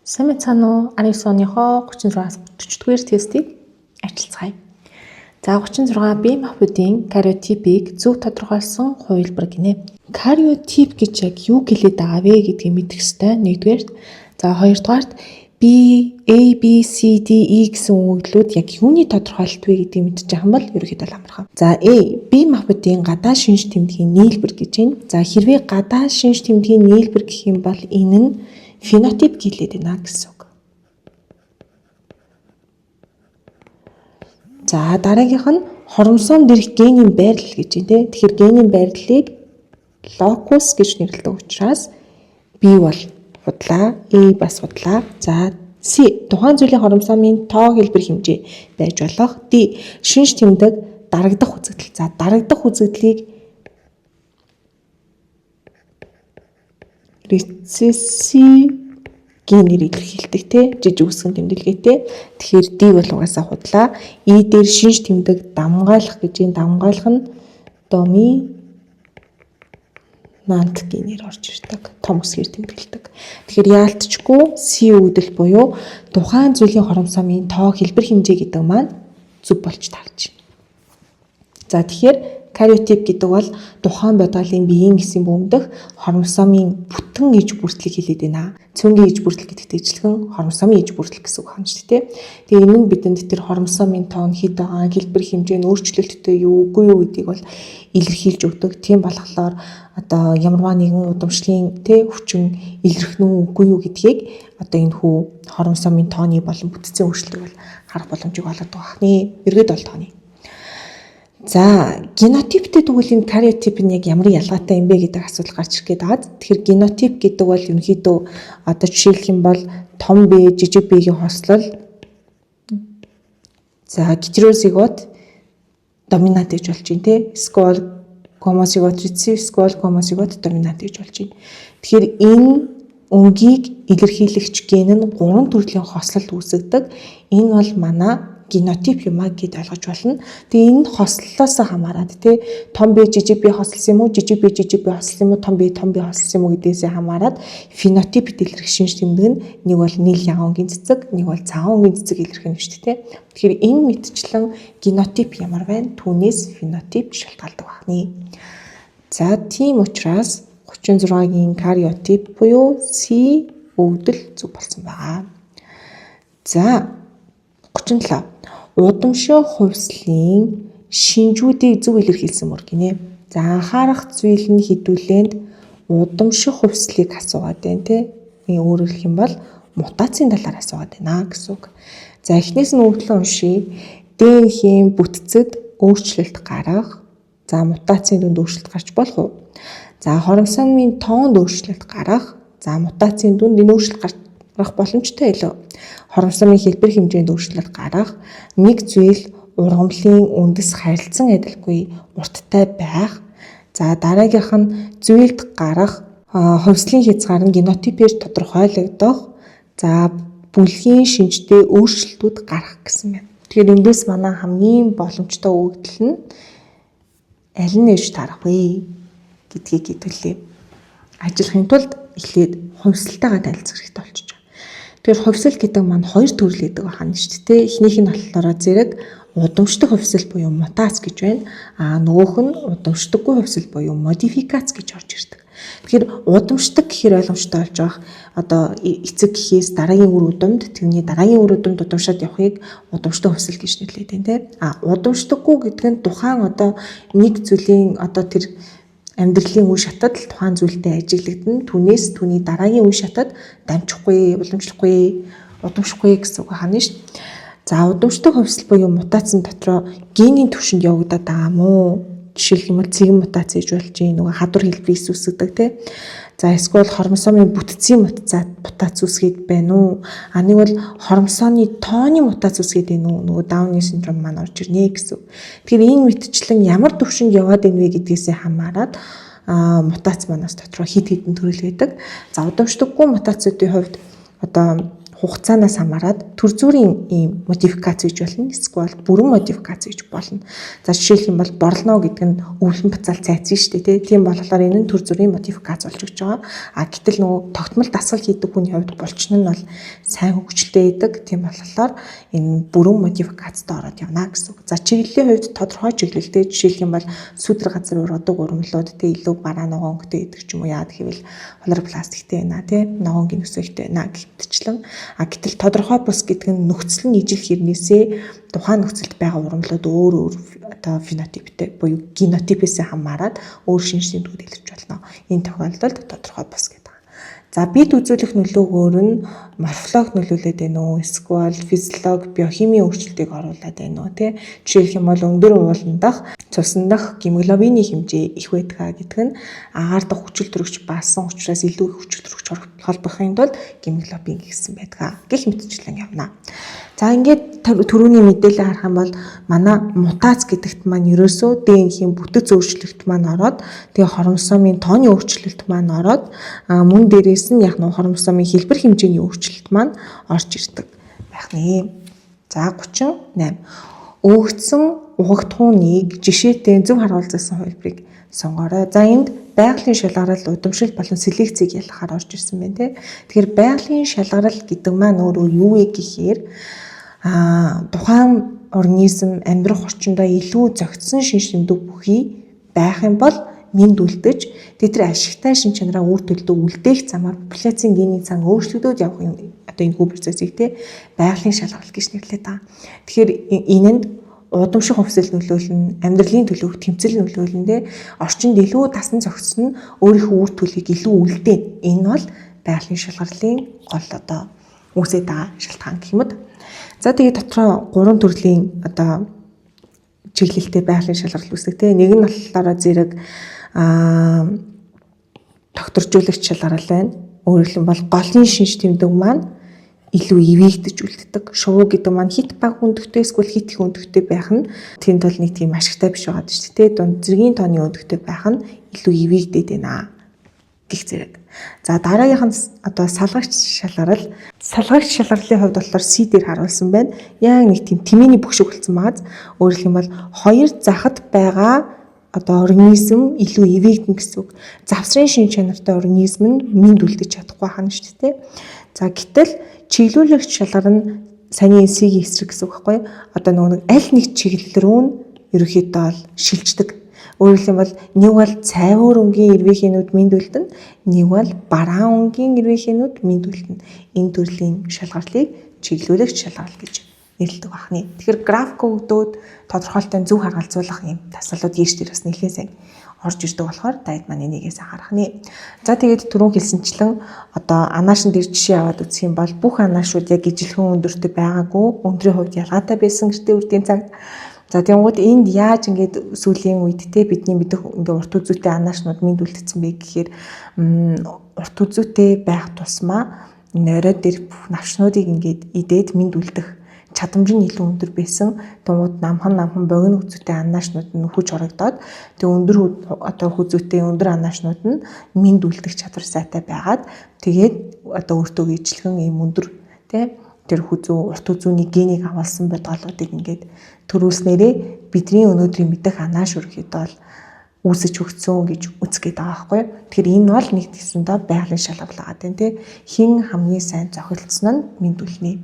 Сайн байцгаана уу? 19 оныхоо 36-аас 40-р тестийг ажиллацгаая. За 36 бие махбодын кариотипийг зөв тодорхойлсон хувилбар гинэ. Кариотип гэж яг юу хэлээд байгаа вэ гэдгийг мэдэх ёстой. Нэгдүгээрт. За хоёрдугаарт B, A, B, C, D, E гэсэн өгөгдлүүд яг юуны тодорхойлолт вэ гэдгийг мэдчих юм бол ерөнхийдөө амархан. За A, бие махбодын гадаа шинж тэмдгийн нийлбэр гэж байна. За хэрвээ гадаа шинж тэмдгийн нийлбэр гэх юм бол энэ нь фенотип гэлээд байна гэсэн үг. За дараагийнх нь хромосом дээрх генийн байрлал гэж байна те. Тэгэхээр генийн байрлалыг локус гэж нэрлэдэг учраас B бол худлаа, A бас худлаа. За C тухайн зүйлийн хромосомын тоо хэлбэр хэмжээ байж болох. D шинж тэмдэг дарагдах үзэгдэл. За дарагдах үзэгдлийг рецессив генээр илэрхийлдэг те жижиг үсгэн тэмдэглэгээтэй. Тэгэхээр D бол угаасаа худлаа. E дээр шинж тэмдэг дамгаалах гэж энэ дамгаалах нь доминант генээр орж ирдэг. Том үсгээр тэмдэглэдэг. Тэгэхээр яалтчгүй C үүдэл буюу тухайн зүйлийн хромосомын тоо хэлбэр хэмжээ гэдэг маань зөв болж таарч байна. За тэгэхээр кариотип гэдэг бол тухайн бодгалын биеийн эсийн бөмбөх хромосомын бүтэн иж бүртлийг хэлээд байна. Цөөнгийн иж бүртэл гэдэгт ижилхэн хромосомын иж бүртэл гэсэн үг байна шүү дээ. Тэгээ энэ нь бидэнд тэр хромосомын тоо нь хэд байгаа, хэлбэр хэмжээ нь өөрчлөлттэй юу, үгүй юу гэдгийг бол илэрхийлж өгдөг. Тийм болохоор одоо ямарваа нэгэн удамшлын тэ хүчин илэрх нь үгүй юу гэдгийг одоо энэ хүү хромосомын тооны болон бүтцийн өөрчлөлтийг бол харах боломжийг олгодог байна. Эргээд бол тооны. За генотиптэй тэгвэл энэ кариотип нь яг ямар ялгаатай юм бэ гэдэг асуудал гарч ирэх гээд байгаа. Тэгэхээр генотип гэдэг бол ерөнхийдөө одоо жишээлх юм бол том B, жижиг B-ийн хослол за гетерозигот доминант гэж болж байна те. Эсвэл гомозигот рецессив, эсвэл гомозигот доминант гэж болж байна. Тэгэхээр энэ өнгийг илэрхийлэгч ген нь гурван төрлийн хослолд үүсгдэг. Энэ бол манай генотип юм а гэд ойлгож болно. Тэгээ энэ хослолоос хамаарат тий том B жижиг B хослсон юм уу, жижиг B жижиг B хослсон юм уу, том B том B хослсон юм уу гэдгээсээ хамаарат фенотипт илэрх шинж тэмдэг нь нэг бол нийл ягаан өнгийн цэцэг, нэг бол цагаан өнгийн цэцэг илэрх нь шүү дээ. Тэгэхээр энэ мэтчлэн генотип ямар байна? Түүнээс фенотип шалтгаалдаг байна. За тийм учраас 36-гийн кариотип буюу C өвдөл зөв болсон байгаа. За 37. Удамшиг хувьслын шинжүүдийг зөв илэрхийлсэн мөр гинэ. За анхаарах зүйл нь хэдүүлээнд удамшиг хувьслыг асуугаад байна те. Өөрөөр хэлэх юм бол мутацийн талаар асуугаад байна гэсэн үг. За эхнээс нь өгдлөө уншия. ДНХ-ийн бүтцэд өөрчлөлт гарах. За мутацийн дүнд өөрчлөлт гарч болох уу? За хромосомын тоонд өөрчлөлт гарах. За мутацийн дүнд энэ өөрчлөлт гарах боломжтой илүү. Хромосомын хэлбэр хэмжээнд өөрчлөлт гарах, нэг зүйл ургамлын үндэс харилцан адилгүй урттай байх. За дараагийнх нь зүйлд гарах, хувьслын хязгаар нь генотипээр тодорхойлогдох. За бүлгийн шинжтэй өөрчлөлтүүд гарах гэсэн байна. Тэгэхээр эндээс манай хамгийн боломжтой өгөгдөл нь аль нь ээж таарах вэ гэдгийг хэдүүлээ. Ажиллахын тулд эхлээд хувьсалтайгаа танилцах хэрэгтэй болчихж байгаа. Тэгэхээр хувьсал гэдэг маань хоёр төрөл гэдэг байна шүү дээ. Эхнийх нь болохоор зэрэг удамшдаг хувьсал буюу мутац гэж байна. А нөгөөх нь удамшдаггүй хувьсал буюу модификац гэж орж ирдэг. Тэгэхээр удамшдаг гэхээр ойлгомжтой болж байгаа. Одоо эцэг гэхээс дараагийн үр удамд, тэрний дараагийн үр удамд удамшаад явахыг удамшдаг хувьсал гэж нэрлэдэг тийм. А удамшдаггүй гэдэг нь тухайн одоо нэг зүйлийн одоо тэр амьдралын үе шатад л тухайн зүйлтэй ажиглагдана. Түүнээс түүний дараагийн үе шатад дамжихгүй, уламжлахгүй, удамшихгүй гэсэн үг байна шүү дээ. За удамшдаг хувьсал буюу мутацийн дотроо генийн түвшинд явагдаад байгаа мó? Жишээлх юм бол цэгэн мутац гэж болж байна. Нөгөө хадвар хэлбэрийг үүсгэдэг тий. За эсвэл хромосомын бүтцийн мутац үүсгээд байна уу? А нэг бол хромосомны тооны мутац үүсгээд байна уу? Нөгөө Дауны синдром маань орж ирнэ гэсэн. Тэгэхээр энэ мэтчлэн ямар түвшинд яваад байна вэ гэдгээсээ хамаарат мутац манаас дотроо хид хідэн төрөл байдаг. За удамшдаггүй мутацуудын хувьд одоо Хугацаанаас хамаарат төр зүрийн ийм модификац гэж болно. Эсвэл бүрэн модификац гэж болно. За, жишээлх юм бол борлоно гэдэг нь өвлөн бацаал цайцсан шүү дээ, тий. Тийм болохоор энэ нь төр зүрийн модификац болж өгч байгаа. А гэтэл нөгөө тогтмол дасгал хийдэг хүний хувьд булчин нь бол сайн хөгжилтэй байдаг. Тийм болохоор энэ бүрэн модификацтай ороод явна гэсэн үг. За, чиглэлийн хувьд тодорхой чиглэлтэй, жишээлх юм бол сүдэр газар ургадаг ургамлууд, тий, илүү бараа ногоон өнгөтэй гэдэг ч юм уу. Яад гэвэл хлоропластиктэй байна, тий, ногоонгийн өсөөгтэй байна гэх мэтчлэн. А гэтэл тодорхой бус гэдэг нь нөхцөл нь ижил хэрнээсээ тухайн нөхцөлд байгаа ургамлууд өөр өөр одоо фенотиптэй буюу генотипээс хамаарат өөр шинж тэмдгүүд илэрч болно. Энэ тохиолдолд тодорхой бус гэдэг. За, бид үзүүлэх нөлөөгөөр нь морфологи нөлөөлөд байна уу? Эсвэл физиологи, биохимийн өөрчлөлтийг оруулаад байна уу, тий? Жишээлх юм бол өндөр уулан дах, цусан дах гемоглобины хэмжээ их байдгаа гэдэг нь агаар дах хүчил төрөгч баасан учраас илүү их хүчил төрөгч холбохын тулд гемоглобин гэсэн байдгаа гэх мэтчлэн явна. За, ингээд түрүүний мэдээлэл харах юм бол манай мутац гэдэгт маань ерөөсөө ДНХ-ийн бүтэц өөрчлөлт маань ороод, тэгээ хромосомын тооны өөрчлөлт маань ороод, мөн дээрээс нь яг нь хромосомын хэлбэр хэмжээний өөрчлөлт маань орж ирдэг байх нэ. За, 38. Өгөгдсөн угагтхууныг жишээтэй зөв харуулсан хувилбарыг сонгоорой. За, энд байгалийн шалгарал, удамшил болон селекцийг ялгахаар орж ирсэн байна, те. Тэгэхээр байгалийн шалгарал гэдэг маань өөрөө юу вэ гэхээр тухайн организм амьдрах орчиндөө илүү зохицсон шинж тэмдэг бүхий байх юм бол мэнд үлдэж, тэр ашигтай шин чанараа үр төлдөө үлдээх замаар популяцийн генийн цан өөрчлөгдөд явах юм, одоо энэ хүү процессыг, те, байгалийн шалгарал гэж нэрлэдэг байгаа. Тэгэхээр энэнд удамших хувьсэл нөлөөлнө, амьдралын төлөөх тэмцэл нөлөөлнө, те, орчинд илүү тасан зохицсон нь өөрийнхөө үр төлийг илүү үлдээн. Энэ бол байгалийн шалгарлын гол одоо үүсээд байгаа шалтгаан гэх юм уу. За, тэгээд дотроо гурван төрлийн одоо чиглэлтэй байгалийн шалгарал үүсдэг, те. Нэг нь болохоор зэрэг тогтворжуулагч шалгарал байна. Өөрөөр хэлбэл голын шинж тэмдэг маань илүү ивээгдэж үлддэг. Шувуу гэдэг маань хит бага өндөгтэй эсвэл хит их өндөгтэй байх нь тэнд бол нэг тийм ашигтай биш байгаа шүү дээ. Дунд зэргийн тооны өндөгтэй байх нь илүү ивээгдээд байна гих зэрэг. За, дараагийнх нь одоо салгагч шалгарал. Салгагч шалгарлын хувьд болохоор C дээр харуулсан байна. Яг нэг тийм тэмээний бүх шиг болсон байгаа. Өөрөөр хэлбэл хоёр захад байгаа одоо организм илүү эвээгдэнэ гэсэн үг. Завсрын шин чанартай организм нь мэнд үлдэж чадахгүй хана шүү дээ. За, гэтэл чиглүүлэгч шалгар нь саяны C-ийн эсрэг гэсэн үг байхгүй юу? Одоо нөгөө нэг аль нэг чиглэл рүү нь ерөнхийдөө бол шилждэг. Өөрөөр хэлбэл нэг бол цайвуур өнгийн эрвээхийнүүд мэнд үлдэнэ, нэг бол бараан өнгийн эрвээхийнүүд мэнд үлдэнэ. Энэ төрлийн шалгарлыг чиглүүлэгч шалгарал гэж нэрлэдэг байна. Тэгэхээр график өгдөөд тодорхойлолтой зөв харгалзуулах юм дасгалууд ийш дээр бас нэлээд сайн орж ирдэг болохоор таад маань энийгээс анхаарах нэ. За, тэгээд түрүүн хэлсэнчлэн одоо анаашин дээр жишээ аваад үзэх юм бол бүх анаашууд яг ижилхэн өндөртэй байгаагүй, өндрийн хувьд ялгаатай байсан гэртээ үрдийн цагт. За, тэгэнгүүт энд яаж ингээд сүүлийн үед, те, бидний мэдэх ингээ урт үзүүтэй анаашнууд мэнд үлдсэн бэ гэхээр урт үзүүтэй байх тусмаа нойроо дээр бүх навчнуудыг ингээд идээд мэнд үлдэх чадамж нь илүү өндөр байсан. Тунгууд намхан намхан богино хүзүүтэй анаашнууд нь нөхөж хорогдоод, тэг өндөр одоо хүзүүтэй өндөр анаашнууд нь мэнд үлдэх чадвар сайтай байгаад, тэгээд одоо өөртөө ижилхэн ийм өндөр, тэ, тэр хүзүү, урт хүзүүний генийг авалсан бодголуудыг ингээд төрүүлснээрээ бидний өнөөдрийн мэдэх анааш өрхөд бол үүсэж өгцөн гэж үзэх гээд байгаа байхгүй. Тэгэхээр энэ бол нэг гэсэндээ байгалийн шалгал байгаа тийм, тий. Хин хамгийн сайн зохилцсон нь мэндүүлнэ.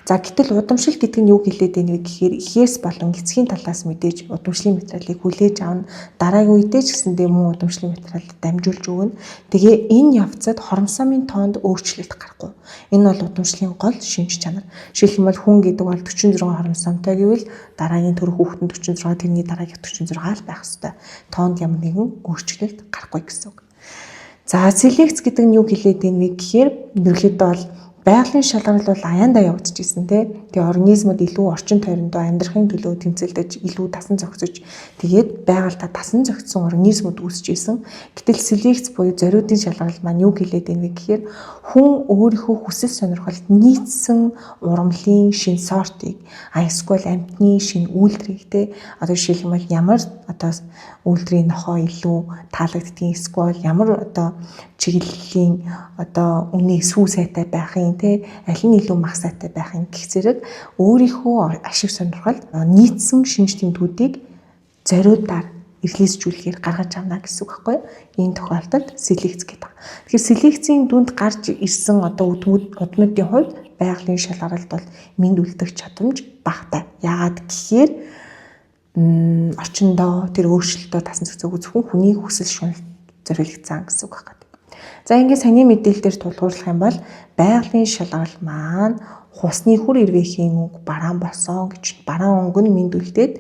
За, гэтэл удамшил гэдэг нь юу хэлээд байна вэ гэхээр эхээс болон эцгийн талаас мэдээж удамшлын материалыг хүлээж авна. Дараагийн үедээ ч гэсэндээ мөн удамшлын материалд дамжуулж өгнө. Тэгээ энэ явцад хромосомын тоонд өөрчлөлт гарахгүй. Энэ бол удамшлын гол шинж чанар. Жишээлх юм бол хүн гэдэг бол 46 хромосомтой гэвэл дараагийн төрөх хүүхэд нь 46, тэрний дараагийнх 46 л байх ёстой. Тоонд ямар нэгэн өөрчлөлт гарахгүй гэсэн үг. За, селекц гэдэг нь юу хэлээд байна вэ гэхээр ерөнхийдөө бол байгалийн шалгарал бол аяндаа явагдчихсэн, тий. Тэгээ организмууд илүү орчин тойрондоо амьдрахын төлөө тэмцэлдэж, илүү тасан зохицож, тэгээд байгальдаа тасан зохицсон организмууд үүсэж исэн. Гэтэл селекц буюу зориудын шалгарал маань юу хэлээд байна вэ гэхээр хүн өөрийнхөө хүсэл сонирхолд нийцсэн ургамлын шинэ сортыг, а эсвэл амьтны шинэ үйлдвэрийг, те, одоо жишээлх юм бол ямар одоо үйлдвэрийн нохоо илүү таалагддгийг, эсвэл ямар одоо чиглэлийн одоо үнэ сүү сайтай байхын. юм те, аль нь илүү мах сайтай байх юм гэх зэрэг өөрийнхөө ашиг сонирхолд нийцсэн шинж тэмдгүүдийг зориудаар релизжүүлэхээр гаргаж авна гэсэн үг байхгүй юу? Энэ тохиолдолд селекц гэдэг. Тэгэхээр селекцийн дүнд гарч ирсэн одоо удмуудын хувьд байгалийн шалгаралт бол мэнд үлдэх чадамж багатай. Яагаад гэхээр орчиндөө тэр өөрчлөлтөө тасан зохицоогүй зөвхөн хүний хүсэл шунал зориулагдсан гэсэн үг байхгүй. За ингээд саяны мэдээлэл дээр тулгуурлах юм бол байгалийн шалгарал маань хусны хүр эрвээхийн өнгө бараан болсон гэж бараан өнгө нь мэнд үлдээд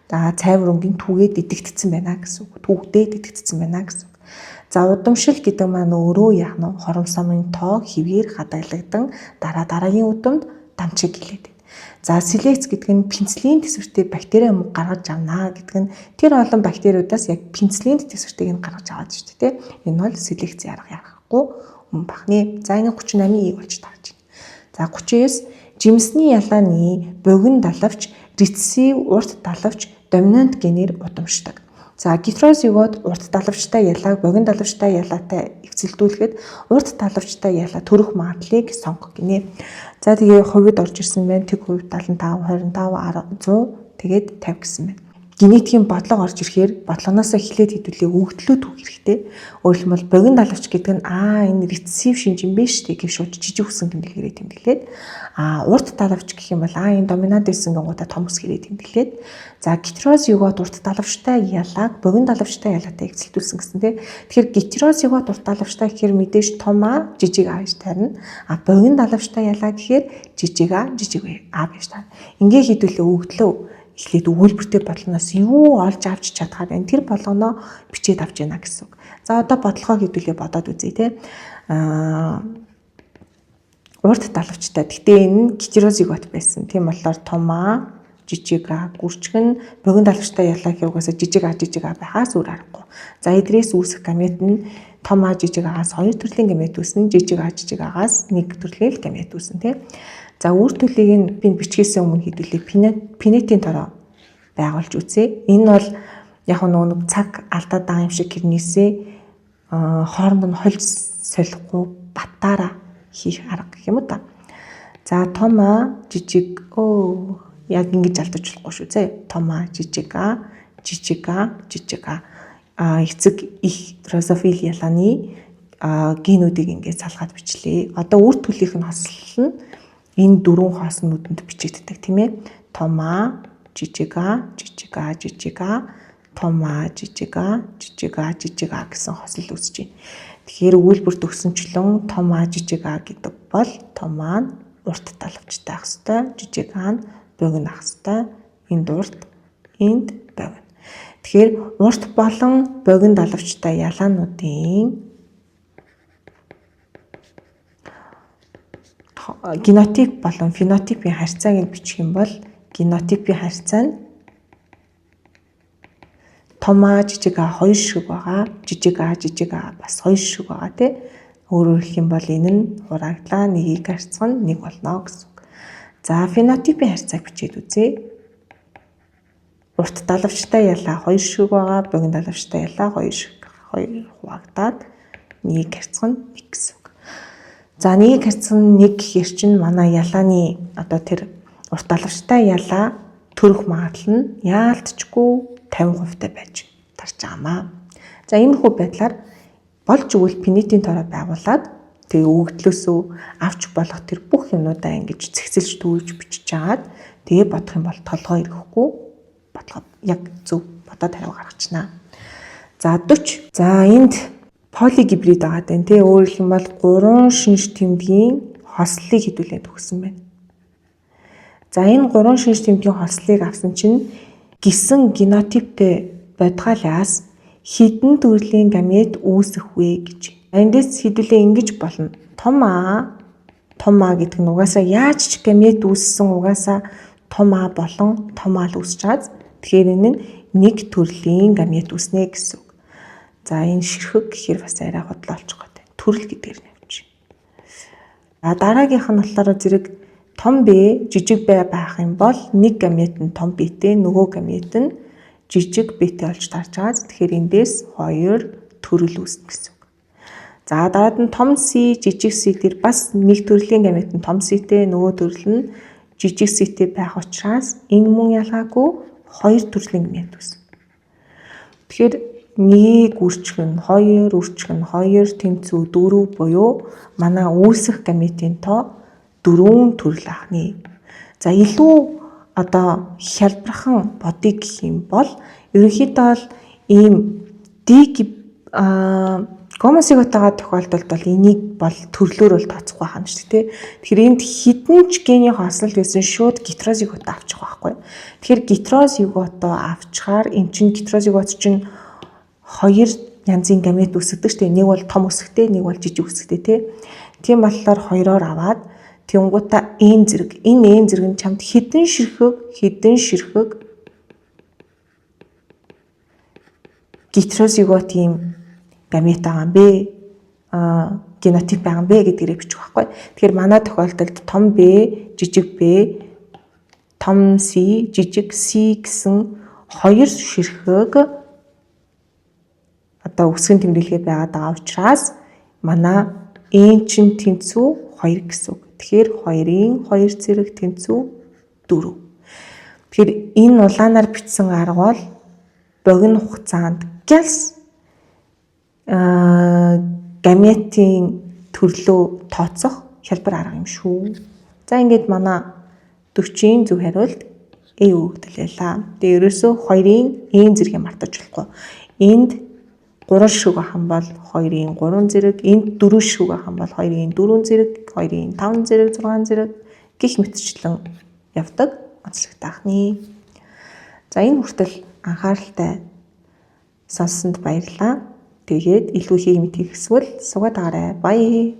цайвар өнгийн түүгээд идэгдсэн байна гэсэн үг. Түүгдээд идэгдсэн байна гэсэн үг. За удамшил гэдэг маань өөрөө яг нь хором сомын тоо хэвээр хадгалагдан дараа дараагийн удамд дамчиг гэлээд байна. За селекц гэдэг нь пенициллин төсвөртэй бактери юм гаргаж авна гэдэг нь тэр олон бактериудаас яг пенициллин төсвөртэйг нь гаргаж аваад шүү дээ. Энэ бол селекцийн арга ярахгүй юм бахны. За энэ 38-ийг болж таарч байна. За 39 жимсний ялааны богино далавч, рецессив урт далавч, доминант генээр удамшдаг. За гетерозигот урт далавчтай ялааг богино далавчтай ялаатай эвцэлдүүлэхэд урт далавчтай ялаа төрөх магадлалыг сонгох гинэ. За тэгээ хувьд орж ирсэн байна. Тэг хувь 75, 25, 10, 100 тэгээд 50 гэсэн байна. Генетикийн бодлого орж ирэхээр бодлогоноос эхлээд хэдүүлээ өгөгдлөө түүх хэрэгтэй. Өөрөөр хэлбэл богино далавч гэдэг нь энэ рецессив шинж юм биш үү гэж шууд жижиг үсэн тэмдэглэрээ тэмдэглээд урт далавч гэх юм бол энэ доминант байсан гингуудаа том үсгэрээ тэмдэглээд за гетерозигот урт далавчтай ялааг богино далавчтай ялаатай эвцэлдүүлсэн гэсэн тийм. Тэгэхээр гетерозигот урт далавчтай гэхээр мэдээж том А жижиг А гэж тарина. Богино далавчтай ялаа гэхээр жижиг А жижиг А гэж тарина. Ингээ хэдүүлээ өгөгдлөө эхлээд өгүүлбэртэй бодлогоноос юу олж авч чадхаар байна. Тэр болгоноо бичээд авч яана гэсэн үг. За одоо бодлогоо хэдүүлээ бодоод үзье те. Урт далавчтай. Гэтэ энэ нь гетерозигот байсан. Тийм болохоор том А, жижиг А, гүрчгэн богино далавчтай ялаа гэхээр угаасаа жижиг А, жижиг А байхаас өөр аргагүй. За эдрээс үүсэх гамет нь том А, жижиг А-аас хоёр төрлийн гамет үүснэ, жижиг А, жижиг А-аас нэг төрлийн л гамет үүснэ тийм. За үр төлийг нь би бичгээсээ өмнө хэдүүлээ пинетийн тороо байгуулж үзье. Энэ бол яг нэг цаг алдаад байгаа юм шиг хэрнээсээ хооронд нь хольж солихгүй батаараа хийх арга гэх юм уу та. За том А жижиг яг ингэж алдаж болохгүй шүү зэ. Том А жижиг А жижиг А жижиг А эцэг их дрозофил ялааны генүүдийг ингээд салгаад бичлээ. Одоо үр төлийнх нь хослол нь энэ дөрвөн хоосон нүдэнд бичигддэг тийм ээ. Том А, жижиг А, жижиг А, жижиг А, том А, жижиг А, жижиг А, жижиг А гэсэн хослол үүсэж байна. Тэгэхээр өгүүлбэрт өгсөнчлөн том А, жижиг А гэдэг бол том А нь урт талавчтай ах хэвээр, жижиг А нь богино ах хэвээр, энд урт, энд богино. Тэгэхээр урт болон богино далавчтай ялаануудын генотип болон фенотипийн харьцааг нь бичих юм бол генотипийн харьцаа нь том А жижиг А хоёр шиг байгаа. Жижиг А жижиг А бас хоёр шиг байгаа тий. Өөрөөр хэлэх юм бол энэ нь хураагдлаа нэгийг харьцах нь нэг болно гэсэн үг. За фенотипийн харьцааг бичээд үзье. Урт далавчтай ялаа хоёр шиг байгаа, богино далавчтай ялаа хоёр шиг хоёр хуваагдаад нэгийг харьцах нь нэг гэсэн үг. За нэгийг харьцах нь нэг гэхэр чинь манай ялааны одоо тэр урт далавчтай ялаа төрөх магадлал нь яалтчгүй 50% байж тарж байгаамаа. За иймэрхүү байдлаар болж өгвөл пенитийн тороо байгуулад тэгээ өгөгдлөөсөө авч болох тэр бүх юмнуудаа ингэж цэгцэлж төвж бичиж агаад тэгээ бодох юм бол толгой ирэхгүй бодлого яг зөв бодоод хариу гаргачнаа. За 40. За энд полигибрид байгаа даа тий. Өөрөөр хэлэх юм бол 3 шинж тэмдгийн хослолыг хэдүүлээд өгсөн байна. За энэ 3 шинж тэмдгийн хослолыг авсан чинь гисэн генотиптэй бодгаалаас хэдэн төрлийн гамет үүсэх вэ гэж. Эндээс хэдүүлээ ингэж болно. Том А, том А гэдэг нь угаасаа яаж ч гамет үүссэн угаасаа том А болон том А л үүсэж байгаа. Тэгэхээр энэ нь нэг төрлийн гамет үүснэ гэсэн үг. За энэ ширхэг гэхээр бас арай худлаа болчих гээд байна. Төрөл гэдгээр нь явчих. А дараагийнх нь болохоор зэрэг том Б, жижиг Б байх юм бол нэг гамет нь том Б-тэй, нөгөө гамет нь жижиг Б-тэй болж тарж байгаа. Тэгэхээр эндээс 2 төрөл үүснэ гэсэн үг. За, дараад нь том C, жижиг C дээр бас нэг төрлийн гамет нь том C-тэй, нөгөө төрөл нь жижиг C-тэй байх учраас энэ мөн ялгаагүй хоёр төрлийн гамет үүснэ. Тэгэхээр 1 үрчгэн 2 үрчгэн 2 тэнцүү 4 буюу манай үүсэх гаметын тоо 4 төрөл ахны. За, илүү одоо хялбархан бодъё гэх юм бол ерөнхийдөө бол ийм диг гомозиготойгоо тохиолдолд бол энийг бол төрлөөр бол тооцохгүй байна шүү дээ. Тэгэхээр энд хэдэн ч генийн хослол байсан, шууд гетерозигото авчих байхгүй. Тэгэхээр гетерозигото авчгаар эн чинь гетерозигот чинь хоёр янзын гамет үүсгэдэг шүү дээ. Нэг бол том өсгтэй, нэг бол жижиг өсгтэй, тий. Тийм болохоор хоёроор аваад тэнгуутаа N зэрэг. Энэ N зэрэг нь чамд хэдэн ширхэг гетерозигот ийм гамет байгаа юм бэ? Генотип байгаа юм бэ гэдгээрээ бичих байхгүй. Тэгэхээр манай тохиолдолд том B, жижиг B, том C, жижиг C гэсэн хоёр ширхэг одоо үсгэн тэмдэглэгээ байгаад байгаа учраас манай N чинь тэнцүү 2 гэсэн үг. Тэгэхээр 2-ын 2 зэрэг тэнцүү 4. Тэгэхээр энэ улаанаар бичсэн арга бол богино хугацаанд гялс гаметын төрлөө тооцох хялбар арга юм шүү. За, ингээд манай 40-ийн зөв хариулт A өгөгдөл байлаа. Тэгээ ерөөсөө 2-ын N зэргийг мартаж болохгүй. Энд 3 ширхэг байх юм бол 2-ын 3 зэрэг, энд 4 ширхэг байх юм бол 2-ын 4 зэрэг, 2-ын 5 зэрэг, 6 зэрэг гэх мэтчлэн явдаг онцлогтой ахны. За, энэ хүртэл анхааралтай сонссонд баярлалаа. Тэгээд илүү ихийг мэдэх хүсвэл сувгаад агарай. Bye.